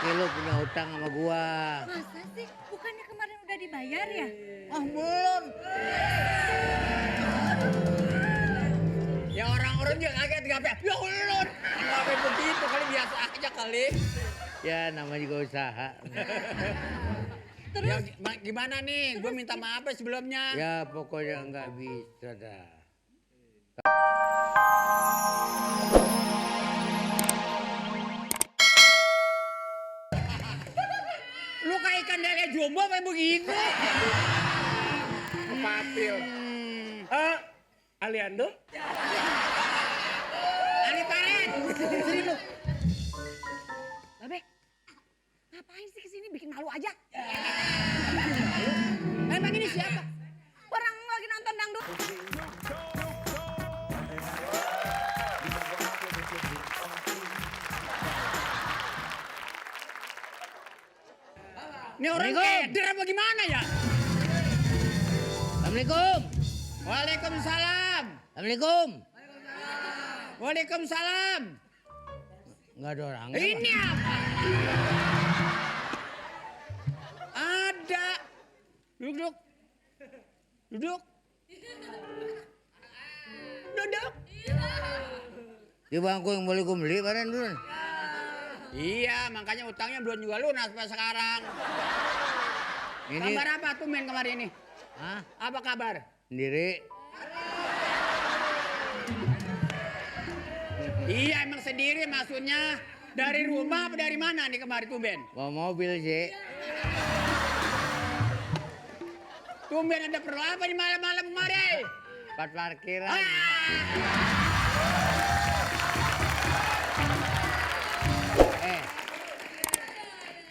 laki lu punya hutang sama gua. Masa sih? Bukannya kemarin udah dibayar ya? Ah belum. Ya orang-orang juga kaget ngapain? Ya ulun. Ngapain begitu kali biasa aja kali. Ya namanya juga usaha. Terus? Ya gimana nih? Gue minta maaf ya sebelumnya. Ya pokoknya nggak bisa dah. Lu kayak ikan lele jumbo apa begitu? Papil. Aliando? Ali Paret. Sini lu. Babe, ngapain sih kesini bikin malu aja? Emang ini siapa? Orang lagi nonton dangdut. Ini orang keder apa gimana ya? Assalamualaikum. Waalaikumsalam. Assalamualaikum. Waalaikumsalam. Nggak ada orang. Ini apa? Ada. Duduk. Duduk. Duduk. Di bangku yang boleh gue beli kemarin dulu. Iya, makanya utangnya belum juga lunas sampai sekarang. Ini Kabar apa tuh men kemarin ini? Hah? Apa kabar? Sendiri. Iya emang sendiri maksudnya. Dari rumah apa dari mana nih kemarin tuh Ben? Bawa mobil sih. Tumben ada perlu apa di malam-malam kemarin? Tempat parkiran.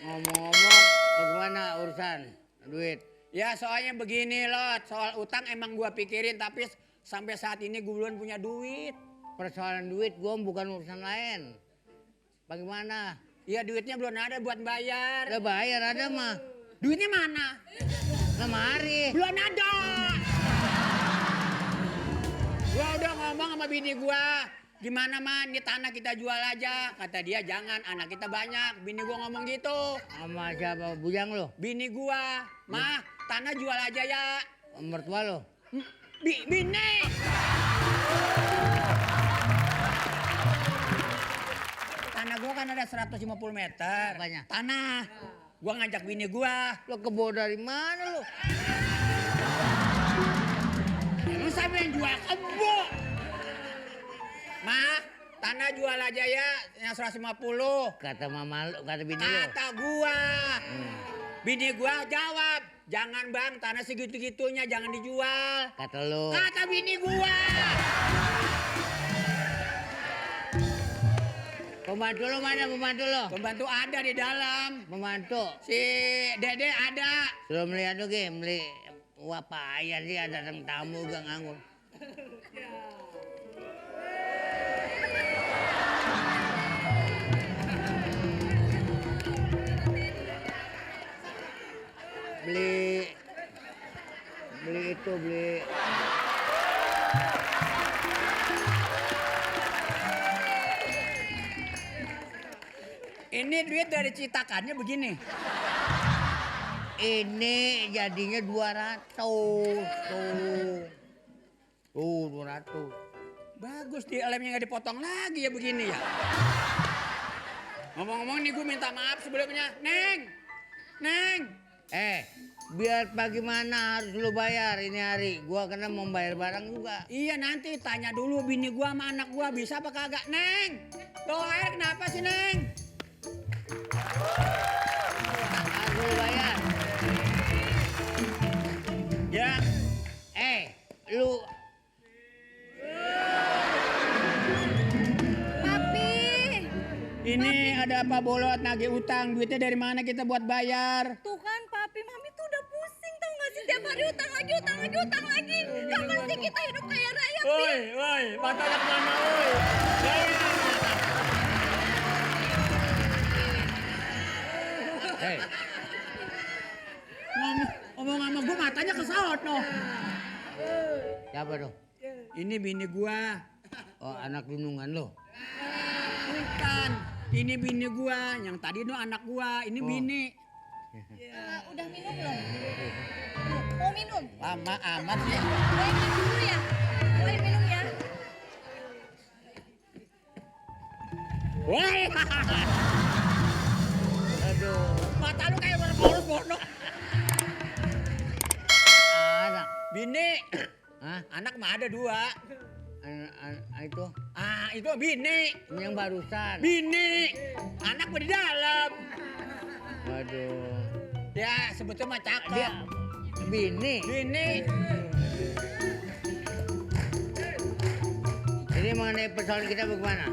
Ngomong-ngomong bagaimana urusan duit? Ya soalnya begini loh, soal utang emang gua pikirin tapi sampai saat ini gua belum punya duit. Persoalan duit gue bukan urusan lain. Bagaimana? Iya duitnya belum ada buat bayar. Udah bayar ada mah. Duitnya mana? Lemari. Belum ada. Gua udah ngomong sama bini gua. Gimana man, ini tanah kita jual aja. Kata dia jangan, anak kita banyak. Bini gua ngomong gitu. Sama siapa? Bujang lo? Bini gua, mah tanah jual aja ya. Mertua lo? Bini. Tanah gua kan ada 150 meter. Apanya? Tanah. Gua ngajak bini gua. Lo kebo dari mana lo? Emang siapa yang jual kebo? Ma, tanah jual aja ya yang 150. Kata mama lo, kata bini lo. Kata gua. Bini gua jawab, jangan bang, tanah segitu-gitunya jangan dijual. Kata lo. Kata bini gua. Pembantu lo mana pembantu lo? Pembantu ada di dalam. Pembantu. Si Dede ada. Suruh melihat lo ke, beli wapayan sih ada tamu gak nganggur. Beli itu beli. Ini duit dari citakannya begini. Ini jadinya 200 tuh. Tuh 200. Bagus di lemnya nggak dipotong lagi ya begini ya. Ngomong-ngomong nih gue minta maaf sebelumnya. Neng. Biar bagaimana harus lu bayar ini hari. Gua kena mau bayar barang juga. Iya nanti tanya dulu bini gua sama anak gua bisa apa kagak. Neng. Bawa air kenapa sih Neng? Harus lu bayar. Ya. Lu Papi. Ini ada apa bolot nagih utang. Duitnya dari mana kita buat bayar? Tuh kan papi, mami tuh udah pusing tau gak sih? Tiap hari utang lagi. Kapan sih kita hidup kayak raya, Pi? Woi, matanya kemana woi? Ngomong sama gua matanya ke sono. siapa tuh? Ini bini gua. Oh anak junungan lo. Bukan. Ini bini gua, yang tadi itu anak gua, ini Oh. bini. Udah minum belum? Mau minum? Lama amat ya. Boleh minum dulu ya? Boleh minum ya? Woi, Aduh, mata lu kayak berpolos bono. anak. Bini, Hah? anak mah ada 2. Itu Itu bini. ini yang barusan. Bini, anak mah di dalam. Waduh. Ya sebetulnya mah cakep. Dia bini. Bini. Jadi mengenai persoalan kita bagaimana?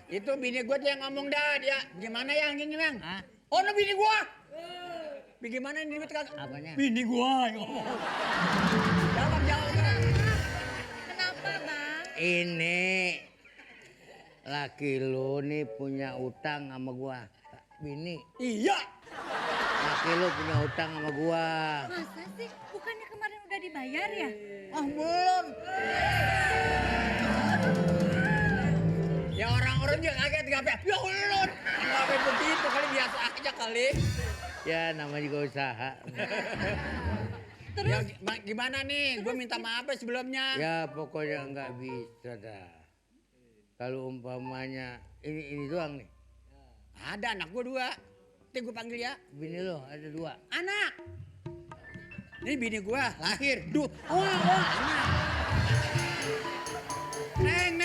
Itu bini gua dia yang ngomong dah dia. Gimana yang ini bang? Hah? Oh, no, bini gua. Bagaimana ini kagak? Apanya? Bini gua yang ngomong. Jawab. Kenapa bang? Ini laki lu nih punya utang sama gua. Bini, Iya. laki lu punya utang sama gua. Masa sih? Bukannya kemarin udah dibayar ya? Ah, belum. Ya orang-orang juga kaget ngapain? Ya ulun. Ngapain begitu kali biasa aja kali. Ya namanya juga usaha. Terus? Ya gimana nih? Gue minta maaf ya sebelumnya. Ya pokoknya nggak bisa dah. Kalau umpamanya ini doang nih. Ada anak gue 2. Nanti gue panggil ya. Bini lo ada 2. Anak. Ini bini gue lahir. Anak. Neng.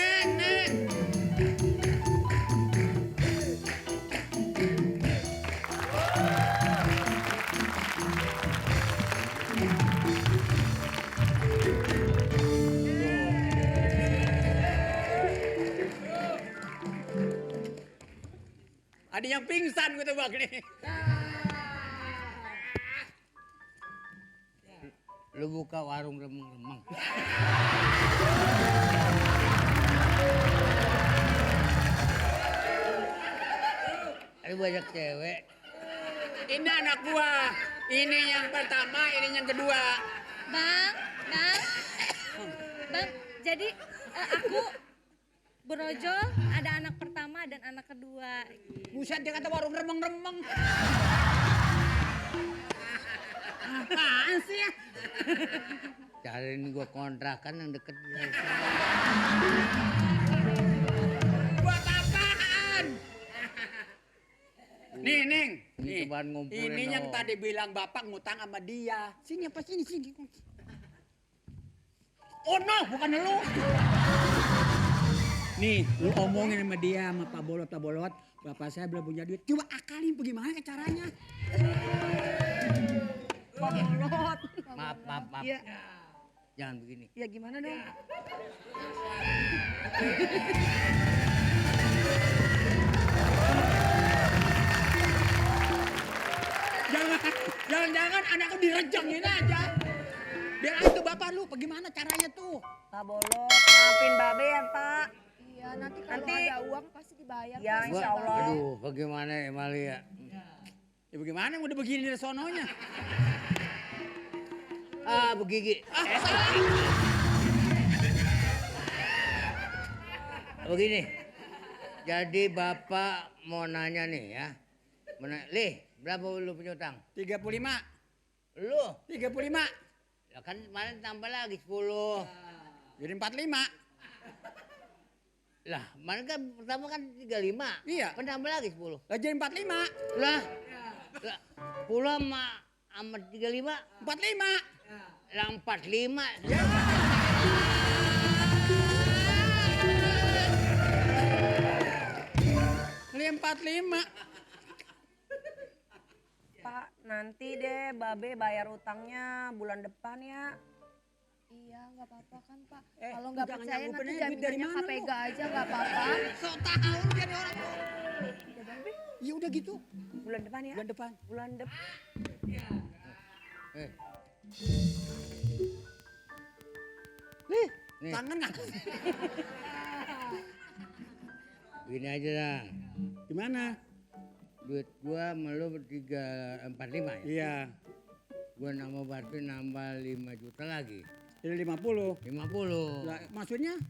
Ada yang pingsan gitu bang nih. Lu buka warung remeng-remeng. Ada banyak cewek. Ini anak gua. Ini yang pertama, ini yang kedua. Bang, jadi aku brojol ada anak pertama dan anak kedua. Buset dia kata warung remeng-remeng. Apaan sih ya? Cariin gua kontrakan yang deket dari sini. Buat apaan? Nih, Neng. Ini Nih, cobaan ngumpulin ini yang doang. tadi bilang bapak ngutang sama dia. Sini apa sini. Oh no, bukan lu. Nih, lu omongin sama dia sama Pak Bolot. Bapak saya belum punya duit. Coba akalin bagaimana caranya. Pak Bolot. Maaf. Iya. Jangan begini. Ya gimana dong? Jangan anakku direjengin aja. Biar aja bapak lu, bagaimana caranya tuh? Pak Bolot, maafin Babe ya Pak. Iya, nanti kalau ada uang pasti dibayar. Ya, Pak. insya Allah. Aduh, bagaimana Emalia? Ya bagaimana udah begini dari sononya? Ah, begigi. Salah. Begini. Jadi bapak mau nanya nih ya. Lih, berapa lu punya utang? 35. Lu? 35. Ya kan kemarin tambah lagi 10. Jadi 45. Lah, kemarin kan pertama kan 35. Iya. Kan tambah lagi 10. Lah jadi 45. Lah, 10 sama 35. 45. Lah 45. Ini 45. Pak, nanti deh Babe bayar utangnya bulan depan ya. Iya, nggak apa-apa kan Pak. Eh, Kalau nggak jangan percaya nyanggupin nanti aja, duit dari jaminannya mana lu? KPG aja nggak apa-apa. So tahu lu jadi orang. Ya udah gitu. Bulan depan ya. Bulan depan. Bulan depan. Eh, Nih, nih, tangan nggak? begini aja dah. Gimana? duit gua sama lu 345 ya? Iya. Gua nambah berarti nambah 5 juta lagi. Jadi 50. 50. Lah, maksudnya